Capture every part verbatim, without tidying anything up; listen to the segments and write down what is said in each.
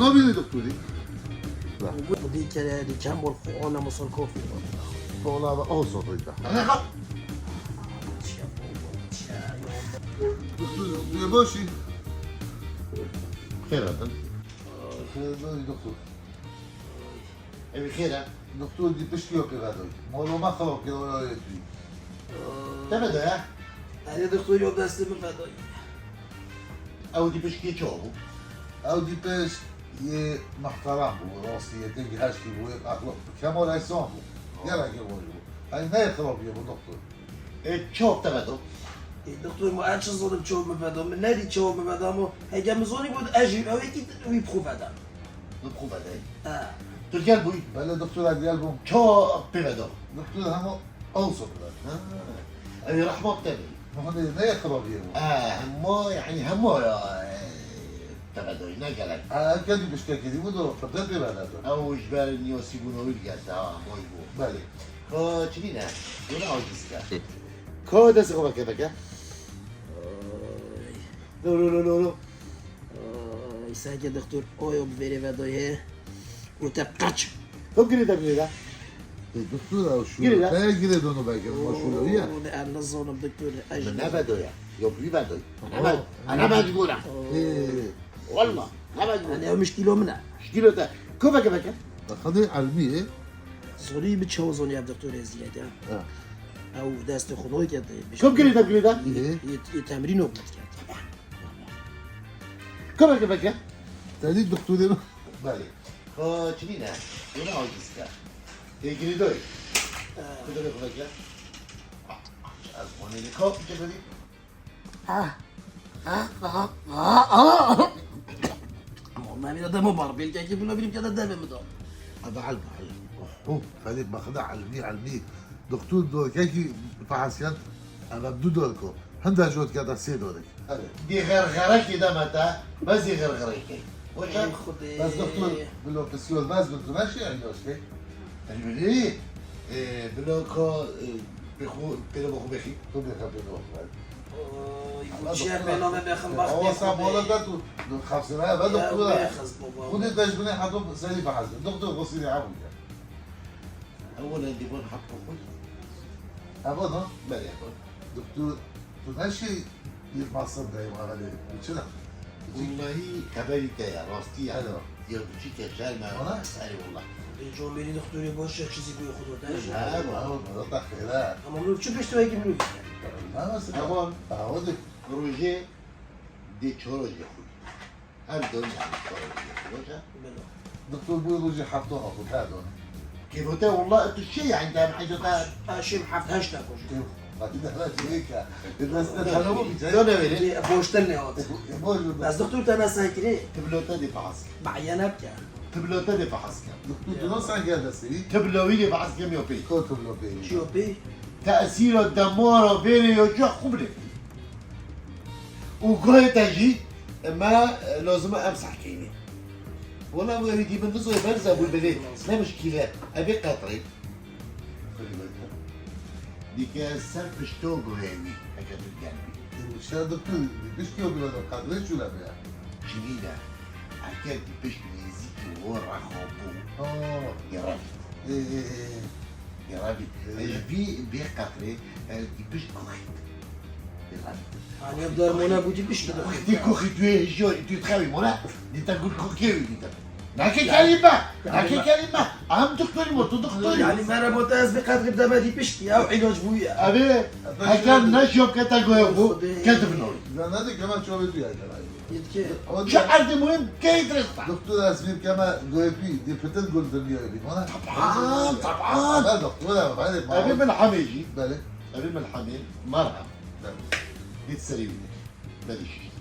Automobil doktori. Da. Udi kere di kambol ona musorko. Ona da o so da. Doktor, ne boşi? Xeyr, doktor. Evi xeyr. Doktor, di piştî yo pê vedoy. Molo ma xewa ke ora yetî. Te vedoy ya? Erê doktor, yo destê mi vedoy. Ew di piştî çi bû? Ew di pişt yê muhteram bû, rastî yê têgî heştî bû, yê axlaq bû. Kemo reyson bû. Gera ke bû. Ay ne xirab yê bû doktor. E, çi bû te vedo? E, doktor, ma ez çi zonim çi mi vedo? Mi nedî çi mi vedo, ama hege mi zonî bû, ez jî ew yekî wî bi xwe vedam. Bi xwe vedey? Ha. Tu gel bûyî? Belê doktor, ez gel bûm. Çi pê vedo? Doktor, hema olsun. Ha. Ew rehma bi te bî. Muhne ne xirabîye bû? Ha, hema, yanî hema ya, e, te vedo, ne gerek. Ha, ev kedî piştekî dî bû do, perde pê vedo. Ew ji ber niyosî bûn, ew gerte, ha, moy bû. Belê. Ko çinî ne? Yine aciz ke. Ko destê xwe veke veke. Lo, lo, lo, lo, lo. Ay, sanki doktor, oyo bi verê vedoy he. Û te qaç. Ko girê de girê de. E, doktor, ew şû. Girê de. Te girê dono belki, ma şû ya. Ne, ez nizanim doktor, ez jî nizanim. Ne vedo ya? Yok, bir vedo. Ana ben, ana ben gura. E. Wallah, ne vedo? Hani ew muşkîlo min e. Muşkîlo te. Ko veke veke? Xwedê elmî ye. Zonî bi çawa zonî ev doktor ezî ya. Ha. Ew destê xwe noy kete. Ko girê de girê de. Ye. Ye, ye temrîn o kete. Ko veke veke? Te dî doktorê mi? Belê. Ko çinî ne? Yine aciz ke. Tê girî doy. Ko de veke. Ez xwe nêlê ko, çi verî? Ah. Ah, ah, ah, ah. Ama ben bir adamım var. Belki ki bunu bilip ya da demem de. Hadi al, al. Oh, oh, Felîk, bak da elmî, elmî. Doktor do, kekî fehesiyat, eve du dor ko. Hinda jot keda sê dorek. Hadi. Di xerxerekî de me te, bez di xerxerekî. Boşa? Ey Xwedê. Bez doktor, bilo pisiyor, bez bin tu neşe, yani doşke. Elbili, e, bilo ko, e, bixu, pêre bixu bexî. Tu bêxe pêre bixu. Oy, ama bu çiye doktor, bela me bexin, e, bak, awa bexin, sa bola da tu, tu xafsına, ve doktor. Bexin, baba. Xwedê te ji binê heto serî bihezin. Doktor, xwesî ne hebu ya. Ewwelen dî bon haq xwe. Eva da? Belê, eva. Doktor, tu ne şey bir masal dayım ağabey. Çi da? Wellahî xeberî te ya, rastî ya. Alo. Ya biçî ke şer me. Bana? Erê wallah. Ê comêrî doktorê boş ya, çizî bûye xwe dor. Ha, ha, ha, da xêr e. Ama mirov çi piştî wekî mirov. Ha, nasıl? Tamam. Ha, o da. Rojê dê çi rojê xwe. Her dön yani çi rojê xwe. Doktor, bu rojê hefte xwe, her dön. Kêfo te wallah tu şey yani, te heyda te. Ha, şey heft heşt dakika. Hadi de la şey ka. Deste tanımı bir şey. Dön evine. Boştan ne oldu? Boş. Ez doktor te ne sekirê? Tablote de fehs ke. Bayana ke. Tablote de fehs ke. Doktor, tu nasıl geldi seni? Tabloyî de fehs ke, miyopî. Ko tablo pê? Çiyopî? Tesîra demara vêrê yo ca xwe bile. Û guhê te jî me, e, lazim e em sehkeyî. Wela wê wî dî min nizoyê berza bû belê. Ne mişkîle. Ebê qetrê. Dike ser pişto guhê wî, heke tu gel bî. Ê, şer doktor, piştî yo guhê de qetrê çû le be ya. Çinî ne. Heke di pişt nêzîkî wo rexo bû. Ha. Gerek. Ê, ê, ê. Ya Rabbi, ez bî, bê qetrê, e, di pişt kuxît. Ya Rabbi. Hani ev dermona bû di pişt kuxît. Di kuxît wê hijyo, di txewî mona, di te gul kuxî wî di te. Nake kelîme, nake kelîme. Am doktorî mo, tu doktorî. Yani merhaba, te ez bi qetrê deme di pişt ya, ilaç bû ya. Abi, hakan ne şok kete goya bu, kete binor. Zana de kema çorê tu ya. Yetki. Çi erdê muhîm key dirist ba. Doktor, ez fêm keme goyepî, di pitin gul dimiyo bî. Ona? Taban, taban. Ana doktor, hadi. Evî min hemê jî. Belê. Evî min hemê, merhem. Belê. Git serî wî. Belê şişt.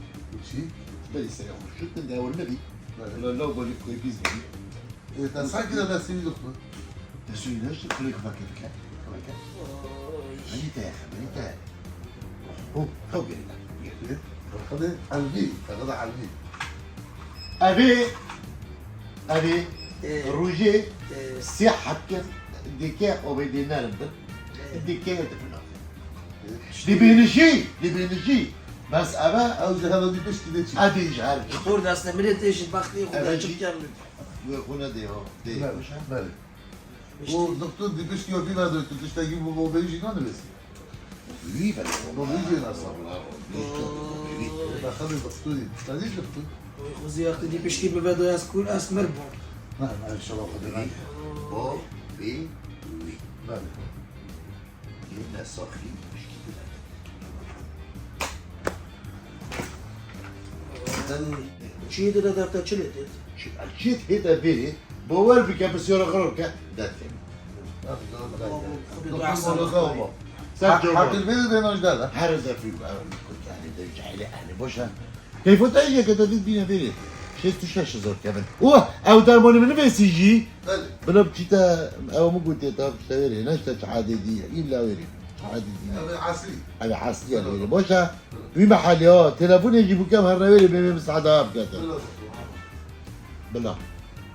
Çi? Belê serî xwe şişt, de ewil nebî. Belê. Lo, lo, bolî koyepî zî. E, te sakin de sivî doktor. Te sivî de işte, kulek bak, bak. Bak. Oy. Beni te, beni te. Hop, hop, geri gel. Geri. Hadi, Elvi, hadi Elvi. Abi, abi, Ruje, sê hepke dike obê dê nerim bin. Dike yê dibin. Dibênijî, dibênijî. Bes eve ew ji heve dî piştî dê çi? Edê ji her. Xor destê min ê tê ji bextê xwe de çi bikem? Wê xwe nedê ho. Dê. Belê. O doktor dî piştî o vîna de tu tiştekî bu obê jî nanivêsî. Wî belê. Obê jî nasa. Daxilê doktorî. Tadî doktor. Xwezî wextê dî piştî bibe do ez kûr ez mir bûm. Na, na, inşallah Xwedê. Bo bê wî. Belê. Yine saxî piştî bibe. Sen çiyê de de te çi lê têt? Çi, çi hê de bêrê, bawer bike, pisyara xwe ke, derkeve. Xwedê tu ehsan bike. Ser cor. Heqî bêrê de nojda da. Her zefî, yani de cahile, yani boşa. Keyfo te yeke te dît bîne bêrê. Şêst û şeş hezar kevin. O, ew dermanê min vêsî jî. Belê. Bila biçîte, ew min gotiye, ta işte verê, ne işte çi adê dî, îlla verê. Çi adê dî. Ev eslî. Ev eslî ya verê. Boşa, wî mehalî ya, telefonê jî bikem her neverê bê bê misada bikete. Bila. Bila.